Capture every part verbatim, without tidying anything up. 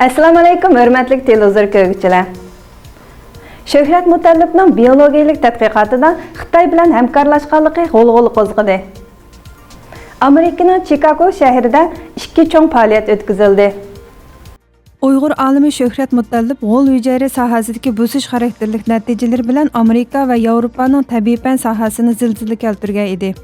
ئەسسالامۇئەلەيكۇم، ھۆرمەتلىك تېلېۋىزور كۆرگۈچىلەر. شۆھرەت مۇتەللىپنىڭ بىيولوگىيىلىك تەتقىقاتىدا خىتاي بىلەن ھەمكارلاشقانلىقى غۇلغۇلا قوزغىدى. ئامېرىكىنىڭ چىكاگو شەھىرىدە ئىككى چوڭ پائالىيەت ئۆتكۈزۈلدى. ئۇيغۇر ئالىمى شۆھرەت مۇتەللىپ غول ھۈجەيرە ساھەسىدىكى بۆسۈش خاراكتېرلىك نەتىجىلىرى بىلەن ئامېرىكا ۋە ياۋروپانىڭ تەبىئىي پەن ساھەسىنى زىلزىلە كەلتۈرگەن ئىدى.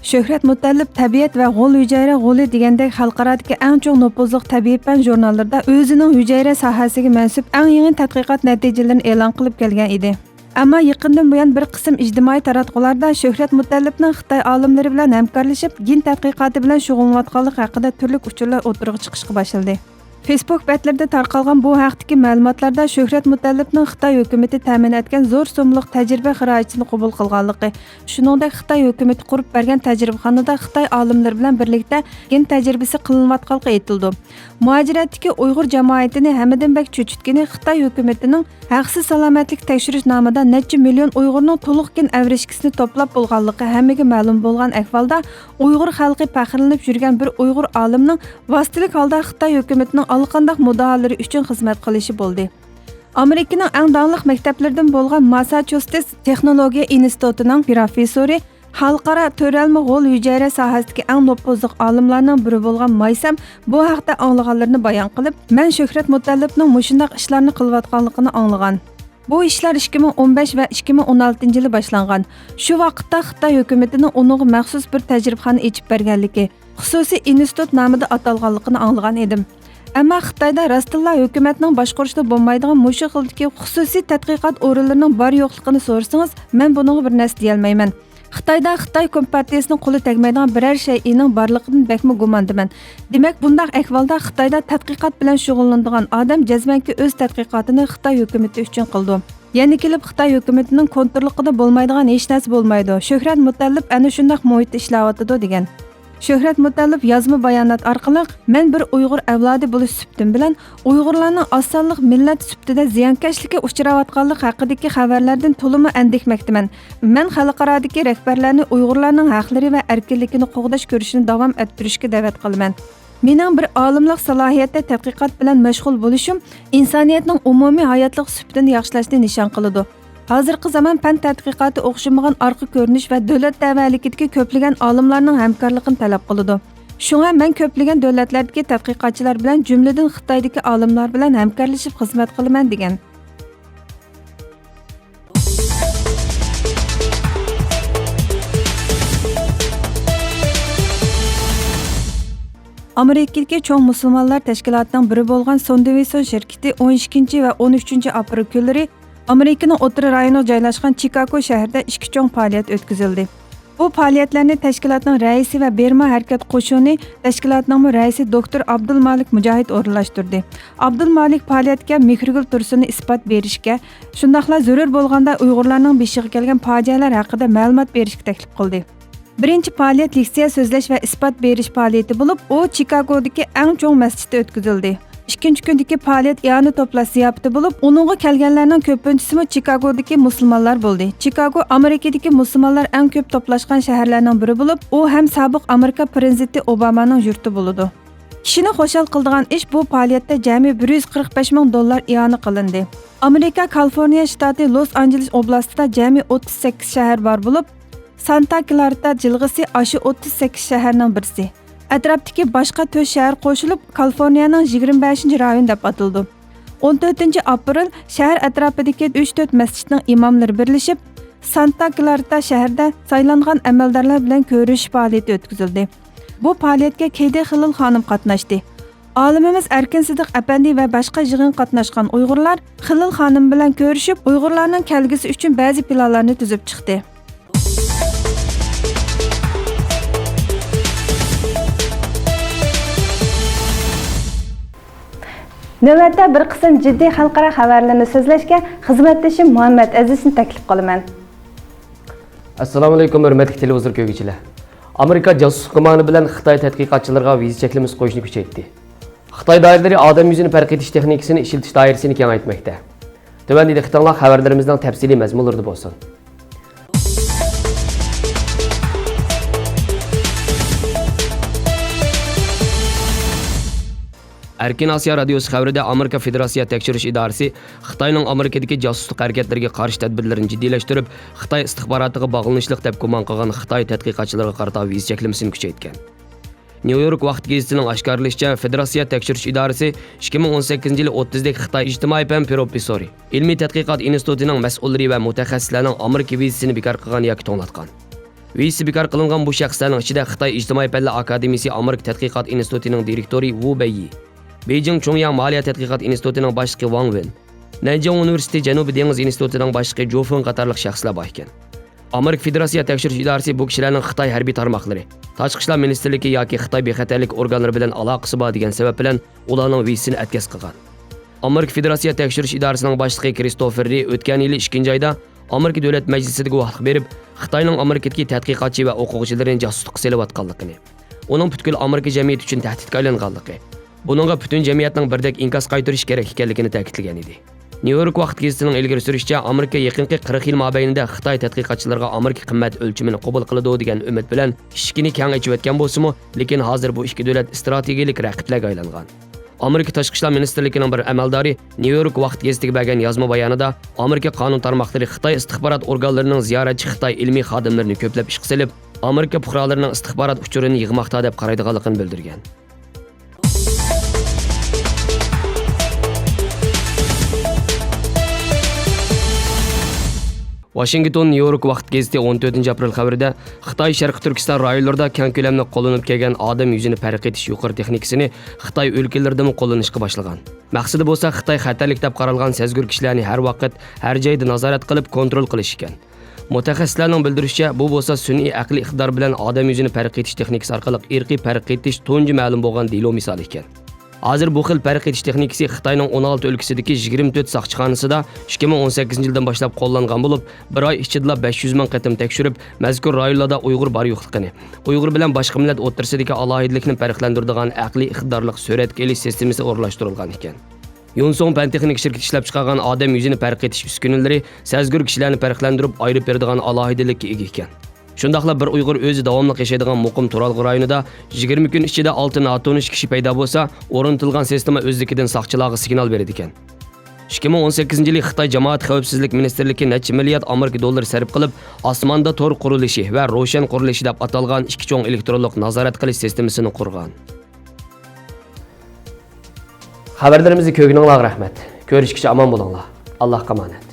شۆھرەت مۇتەللىپ تەبىئەت ۋە غول ھۈجەيرە غولى دېگەندەك خەلقئارادىكى ئەڭ چوڭ نوپۇزلۇق تەبىئىي پەن ژۇرناللىرىدا ئۆزىنىڭ ھۈجەيرە ساھەسىگە مەنسۇپ ئەڭ يېڭى تەتقىقات نەتىجىلىرىنى ئېلان قىلىپ كەلگەن ئىدى. ئەمما يېقىندىن بۇيان بىر قىسىم ئىجتىمائىي تاراتقۇلاردا شۆھرەت مۇتەللىپنىڭ خىتاي ئالىملىرى بىلەن ھەمكارلىشىپ، گېن تەتقىقاتى بىلەن شۇغۇللىنىۋاتقانلىقى ھەققىدە تۈرلۈك ئۇچۇرلار ئوتتۇرىغا چىقىشقا باشلىدى. فېيسبۇك بەتلىرىدە تارقالغان بۇ ھەقتىكى مەلۇماتلاردا شۆھرەت مۇتەللىپنىڭ خىتاي ھۆكۈمىتى تەمىن ئەتكەن زور سوممىلىق تەجرىبە خىراجىتىنى قوبۇل قىلغانلىقى، شۇنىڭدەك خىتاي ھۆكۈمىتى قۇرۇپ بەرگەن تەجرىبىخانىدا خىتاي ئالىملىرى بىلەن بىرلىكتە گېن تەجرىبىسى قىلىنىۋاتقانلىقى ئېيتىلىدۇ. مۇھاجىرەتتىكى ئۇيغۇر جامائىتىنى ھەممىدىن بەك چۆچۈتكىنى خىتاي ھۆكۈمىتىنىڭ ھەقسىز سالامەتلىك تەكشۈرۈش نامىدا نەچچە مىليون ئۇيغۇرنىڭ تولۇق گېن ئەۋرىشكىسىنى توپلاپ بولغانلىقى ھەممىگە مەلۇم بولغان ئەھۋالدا، ئۇيغۇر خەلقى پەخىرلىنىپ يۈرگەن بىر ئۇيغۇر ئالىمنىڭ ۋاسىتىلىك ھالدا خىتاي ھۆكۈمىتىنىڭ ئاللىقانداق مۇددىئالىرى ئۈچۈن خىزمەت قىلىشى بولدى. ئامېرىكىنىڭ ئەڭ داڭلىق مەكتەپلىرىدىن بولغان ماسساچۇسېتس تېخنولوگىيە ئىنستىتۇتىنىڭ پروفېسسورى، خەلقئارا تۆرەلمە غول ھۈجەيرە ساھەسىدىكى ئەڭ نوپۇزلۇق ئالىملارنىڭ بىرى بولغان مايسەم بۇ ھەقتە ئاڭلىغانلىرىنى بايان قىلىپ، مەن شۆھرەت مۇتەللىپنىڭ مۇشۇنداق ئىشلارنى قىلىۋاتقانلىقىنى ئاڭلىغان. بۇ ئىشلار ئىككى مىڭ ئون بەش ۋە ئىككى مىڭ ئون ئالتىنچى يىلى باشلانغان. شۇ ۋاقىتتا خىتاي ھۆكۈمىتىنىڭ ئۇنىڭغا مەخسۇس بىر تەجرىبىخانا ئېچىپ بەرگەنلىكى، خۇسۇسىي ئىنستىتۇت نامىدا ئاتالغانلىقىنى ئاڭلىغان ئىدىم. ئەمما خىتايدا راستتىنلا ھۆكۈمەتنىڭ باشقۇرۇشىدا بولمايدىغان مۇشۇ خىلدىكى خۇسۇسىي تەتقىقات ئورۇنلىرىنىڭ بار-يوقلۇقىنى سورىسىڭىز، مەن بۇنىڭغا بىر نەرسە دېيەلمەيمەن. خىتايدا خىتاي كومپارتىيىسىنىڭ قولى تەگمەيدىغان بىرەر شەيئىنىڭ بارلىقىدىن بەكمۇ گۇماندىمەن. دېمەك، بۇنداق ئەھۋالدا خىتايدا تەتقىقات بىلەن شۇغۇللىنىدىغان ئادەم جەزمەنكى ئۆز تەتقىقاتىنى خىتاي ھۆكۈمىتى ئۈچۈن قىلىدۇ. يەنە كېلىپ خىتاي ھۆكۈمىتىنىڭ كونتروللۇقىدا بولمايدىغان ھېچنەرسە بولمايدۇ. شۆھرەت مۇتەللىپ ئەنە شۇنداق مۇھىتتا ئىشلەۋاتىدۇ، دېگەن. شۆھرەت مۇتەللىپ يازما بايانات ئارقىلىق، مەن بىر ئۇيغۇر ئەۋلادى بولۇش سۈپىتىم بىلەن، ئۇيغۇرلارنىڭ ئاز سانلىق مىللەت سۈپىتىدە زىيانكەشلىككە ئۇچراۋاتقانلىقى ھەققىدىكى خەۋەرلەردىن تولىمۇ ئەندىكمەكتىمەن. مەن خەلقئارادىكى رەھبەرلەرنى ئۇيغۇرلارنىڭ ھەقلىرى ۋە ئەركىنلىكىنى قوغداش كۈرىشىنى داۋام ئەتتۈرۈشكە دەۋەت قىلىمەن. مېنىڭ بىر ئالىملىق سالاھىيەتتە تەتقىقات بىلەن مەشغۇل بولۇشۇم ئىنسانىيەتنىڭ ئومۇمىي ھاياتلىق سۈپىتىنى ياخشىلاشنى نىشان قىلىدۇ. ھازىرقى زامان پەن تەتقىقاتى ئوخشىمىغان ئارقا كۆرۈنۈش ۋە دۆلەت تەۋەلىكىدىكى كۆپلىگەن ئالىملارنىڭ ھەمكارلىقىنى تەلەپ قىلىدۇ. شۇڭا مەن كۆپلىگەن دۆلەتلەردىكى تەتقىقاتچىلار بىلەن، جۈملىدىن خىتايدىكى ئالىملار بىلەن ھەمكارلىشىپ خىزمەت قىلىمەن، دېگەن. ئامېرىكىدىكى چوڭ مۇسۇلمانلار تەشكىلاتىنىڭ بىرى بولغان سوندېۋىسون شىركىتى ئون ئىككىنچى ۋە ئون ئۈچىنچى ئاپرېل كۈنلىرى ئامېرىكىنىڭ ئوتتۇرا رايونىغا جايلاشقان چىكاگو شەھىرىدە ئىككى چوڭ پائالىيەت ئۆتكۈزۈلدى. بۇ پائالىيەتلەرنى تەشكىلاتنىڭ رەئىسى ۋە بىرما ھەرىكەت قوشۇنى تەشكىلاتىنىڭمۇ رەئىسى دوكتور ئابدۇلمالىك مۇجاھىد ئورۇنلاشتۇردى. ئابدۇلمالىك پائالىيەتكە مېھرىگۈل تۇرسۇننى ئىسپات بېرىشكە، شۇنداقلا زۆرۈر بولغاندا ئۇيغۇرلارنىڭ بېشىغا كەلگەن پاجىئەلەر ھەققىدە مەلۇمات بېرىشكە تەكلىپ قىلدى. بىرىنچى پائالىيەت لېكسىيە سۆزلەش ۋە ئىسپات بېرىش پائالىيىتى بولۇپ، ئۇ چىكاگودىكى ئەڭ چوڭ مەسچىتتە ئۆتكۈزۈلدى. ئىككىنچى كۈندىكى پائالىيەت ئىئانە توپلاش زىياپىتى بولۇپ، ئۇنىڭغا كەلگەنلەرنىڭ كۆپىنچىسىمۇ چىكاگودىكى مۇسۇلمانلار بولدى. چىكاگو ئامېرىكىدىكى مۇسۇلمانلار ئەڭ كۆپ توپلاشقان شەھەرلەرنىڭ بىرى بولۇپ، ئۇ ھەم سابىق ئامېرىكا پىرېزىدېنتى ئوبامانىڭ يۇرتى بولىدۇ. كىشىنى خۇشال قىلىدىغان ئىش، بۇ پائالىيەتتە جەمئىي بىر يۈز قىرىق بەش مىڭ دوللار ئىئانە قىلىندى. ئامېرىكا كالىفورنىيە شتاتى لوس ئانژېلېس ئوبلاستىدا جەمئىي ئوتتۇز سەككىز شەھەر بار بولۇپ، سانتا كلارتا جىلغىسى ئاشۇ ئوتتۇز سەككىز شەھەرنىڭ بىرسى. ئەتراپتىكى باشقا تۆت شەھەر قوشۇلۇپ، كالىفورنىيەنىڭ يىگىرمە بەشىنچى رايونى دەپ ئاتىلىدۇ. ئون تۆتىنچى ئاپرېل شەھەر ئەتراپىدىكى ئۈچ تۆت مەسچىتنىڭ ئىماملىرى بىرلىشىپ، سانتا كلارتا شەھىرىدە سايلانغان ئەمەلدارلار بىلەن كۆرۈشۈش پائالىيىتى ئۆتكۈزۈلدى. بۇ پائالىيەتكە كېيدى خېلىل خانىم قاتناشتى. ئالىمىمىز ئەركىن سىدىق ئەپەندى ۋە باشقا يىغىنغا قاتناشقان ئۇيغۇرلار خېلىل خانىم بىلەن كۆرۈشۈپ، ئۇيغۇرلارنىڭ كەلگۈسى ئۈچۈن بەزى پىلانلارنى تۈزۈپ چىقتى. نۆۋەتتە بىر قىسىم جىددىي خەلقئارا خەۋەرلەرنى سۆزلەشكە خىزمەتدىشىم مۇھەممەت ئەزىزنى تەكلىپ قىلىمەن. ئەسسالامۇئەلەيكۇم، ھۆرمەتلىك تېلېۋىزور كۆرگۈچىلەر. ئامېرىكا جاسۇسلۇق گۇمانى بىلەن خىتاي تەتقىقاتچىلىرىغا ۋىزا چەكلىمىسى قويۇشنى كۈچەيتتى. خىتاي دائىرىلىرى ئادەم يۈزىنى پەرق ئېتىش تېخنىكىسىنى ئىشلىتىش دائىرىسىنى كېڭەيتمەكتە. تۆۋەندە دىققىتىڭلار خەۋەرلىرىمىزنىڭ تەپسىلىي مەزمۇنلىرىدا بولسۇن. ئەركىن ئاسىيا رادىيوسى خەۋىرىدە ئامېرىكا فېدېراتسىيە تەكشۈرۈش ئىدارىسى خىتاينىڭ ئامېرىكىدىكى جاسۇسلۇق ھەرىكەتلىرىگە قارشى تەدبىرلىرىنى جىددىيلەشتۈرۈپ، خىتاي ئىستىخباراتىغا باغلىنىشلىق دەپ گۇمان قىلغان خىتاي تەتقىقاتچىلىرىغا قارىتا ۋىزا چەكلىمىسىنى كۈچەيتكەن. نيۇ يورك ۋاقتى گېزىتىنىڭ ئاشكارىلىشىچە، فېدېراتسىيە تەكشۈرۈش ئىدارىسى ئىككى مىڭ ئون سەككىزىنچى يىلى ئوتتۇزدەك خىتاي ئىجتىمائىي پەن پروفېسسورى، ئىلمىي تەتقىقات ئىنستىتۇتىنىڭ مەسئۇللىرى ۋە مۇتەخەسسىسلەرنىڭ ئامېرىكا ۋىزىسىنى بىكار قىلغان ياكى توڭلاتقان. ۋىزىسى بىكار قىلىنغان بۇ شەخسلەرنىڭ ئىچىدە خىتاي ئىجتىمائىي پەنلەر ئاكادېمىيىسى ئامېرىكا تەتقىقات ئىنستىتۇتىنىڭ دىرېكتورى ۋۇ بەييى، بېيجىڭ چۇڭياڭ مالىيە تەتقىقات ئىنستىتۇتىنىڭ باشلىقى ۋاڭ ۋېن، نەنجىڭ ئۇنىۋېرسىتېتى جەنۇبىي دېڭىز ئىنستىتۇتىنىڭ باشلىقى جۇ فېڭ قاتارلىق شەخسلەر بار ئىكەن. ئامېرىكا فېدېراتسىيە تەكشۈرۈش ئىدارىسى بۇ كىشىلەرنىڭ خىتاي ھەربىي تارماقلىرى، تاشقى ئىشلار مىنىستىرلىكى ياكى خىتاي بىخەتەرلىك ئورگانلىرى بىلەن ئالاقىسى بار دېگەن سەۋەب بىلەن ئۇلارنىڭ ۋىزىسىنى ئەتكەس قىلغان. ئامېرىكا فېدېراتسىيە تەكشۈرۈش ئىدارىسىنىڭ باشلىقى كرىستوفېر رى ئۆتكەن يىلى ئىككىنچى ئايدا ئامېرىكا دۆلەت مەجلىسىدە گۇۋاھلىق بېرىپ، خىتاينىڭ ئامېرىكىدىكى تەتقىقاتچى ۋە ئوقۇغۇچىلىرىنى جاسۇسلۇققا سېلىۋاتقانلىقىنى، ئۇنىڭ پۈتكۈل ئامېرىكا جەمئىيىتى ئۈچۈن تەھدىتكە ئايلانغانلىقى، بۇنىڭغا پۈتۈن جەمئىيەتنىڭ بىردەك ئىنكاس قايتۇرۇش كېرەك ئىكەنلىكىنى تەكىتلىگەن ئىدى. نيۇ يورك ۋاقىت گېزىتىنىڭ ئىلگىرى سۈرۈشىچە، ئامېرىكا يېقىنقى قىرىق يىل مابەينىدە خىتاي تەتقىقاتچىلىرىغا ئامېرىكا قىممەت ئۆلچىمىنى قوبۇل قىلىدۇ دېگەن ئۈمىد بىلەن ئىشىكىنى كەڭ ئېچىۋەتكەن بولسىمۇ، لېكىن ھازىر بۇ ئىككى دۆلەت ئىستراتېگىيەلىك رەقىبلەرگە ئايلانغان. ئامېرىكا تاشقى ئىشلار مىنىستىرلىكىنىڭ بىر ئەمەلدارى نيۇ يورك ۋاقىت گېزىتىگە بەرگەن يازما بايانىدا، ئامېرىكا قانۇن تارماقلىرى خىتاي ئىستىخبارات ئورگانلىرىنىڭ زىيارەتچى خىتاي ئىلمىي خادىملىرىنى كۆپلەپ ئىشقا سېلىپ، ئامېرىكا پۇقرالىرىنىڭ ئىستىخبارات ئۇچۇرىنى يىغماقتا دەپ قارايدىغانلىقىنى بىلدۈرگەن. ۋاشىنگتون نيۇ يورك ۋاقىت گېزىتى ئون تۆتىنچى ئاپرېل خەۋىرىدە، خىتاي شەرقىي تۈركىستان رايونلىرىدا كەڭ كۆلەملىك قوللىنىپ كەلگەن ئادەم يۈزىنى پەرق ئېتىش يۇقىرى تېخنىكىسىنى خىتاي ئۆلكىلىرىدىمۇ قوللىنىشقا باشلىغان. مەقسىتى بولسا خىتاي خەتەرلىك دەپ قارالغان سەزگۈر كىشىلەرنى ھەر ۋاقىت، ھەر جايدا نازارەت قىلىپ كونترول قىلىش ئىكەن. مۇتەخەسسىسلەرنىڭ بىلدۈرۈشىچە، بۇ بولسا سۈنئىي ئەقلىي ئىقتىدار بىلەن ئادەم يۈزىنى پەرق ئېتىش تېخنىكىسى ئارقىلىق ئىرقىي پەرق ئېتىش تۇنجى مەلۇم بولغان دېلو مىسالى ئىكەن. ھازىر بۇ خىل پەرق ئېتىش تېخنىكىسى خىتاينىڭ ئون ئالتە ئۆلكىسىدىكى يىگىرمە تۆت ساقچىخانىسىدا ئىككى مىڭ ئون سەككىزىنچى يىلدىن باشلاپ قوللانغان بولۇپ، بىر ئاي ئىچىدىلا بەش يۈز مىڭ قېتىم تەكشۈرۈپ، مەزكۇر رايونلاردا ئۇيغۇر بار يوقلۇقىنى، ئۇيغۇر بىلەن باشقا مىللەت ئوتتۇرىسىدىكى ئالاھىدىلىكنى پەرقلەندۈرىدىغان ئەقلىي ئىقتىدارلىق سۈرەتكە ئېلىش سىستېمىسى ئورۇنلاشتۇرۇلغان ئىكەن. يۇنسۇڭ پەن تېخنىكا شىركىتى ئىشلەپچىقارغان ئادەم يۈزىنى پەرق ئېتىش ئۈسكۈنىلىرى سەزگۈر كىشىلەرنى پەرقلەندۈرۈپ ئايرىپ بېرىدىغان ئالاھىدىلىككە ئىگە ئىكەن. شۇنداقلا بىر ئۇيغۇر ئۆزى داۋاملىق ياشايدىغان مۇقىم تۇرالغۇ رايونىدا يىگىرمە كۈن ئىچىدە ئالتە ناتونۇش كىشى پەيدا بولسا، ئورنىتىلغان سىستېما ئۆزلۈكىدىن ساقچىلارغا سىگنال بېرىدىكەن. ئىككى مىڭ ئون سەككىزىنچى يىلى خىتاي جامائەت خەۋپسىزلىك مىنىستىرلىكى نەچچە مىليارد ئامېرىكا دوللىرى سەرپ قىلىپ، ئاسماندا تور قۇرۇلۇشى ۋە روشەن قۇرۇلۇشى دەپ ئاتالغان ئىككى چوڭ ئېلېكترونلۇق نازارەت قىلىش سىستېمىسىنى قۇرغان. خەۋەرلىرىمىزنى كۆرگىنىڭلارغا رەھمەت. كۆرۈشكىچە ئامان بولۇڭلار. ئاللاھقا ئامانەت.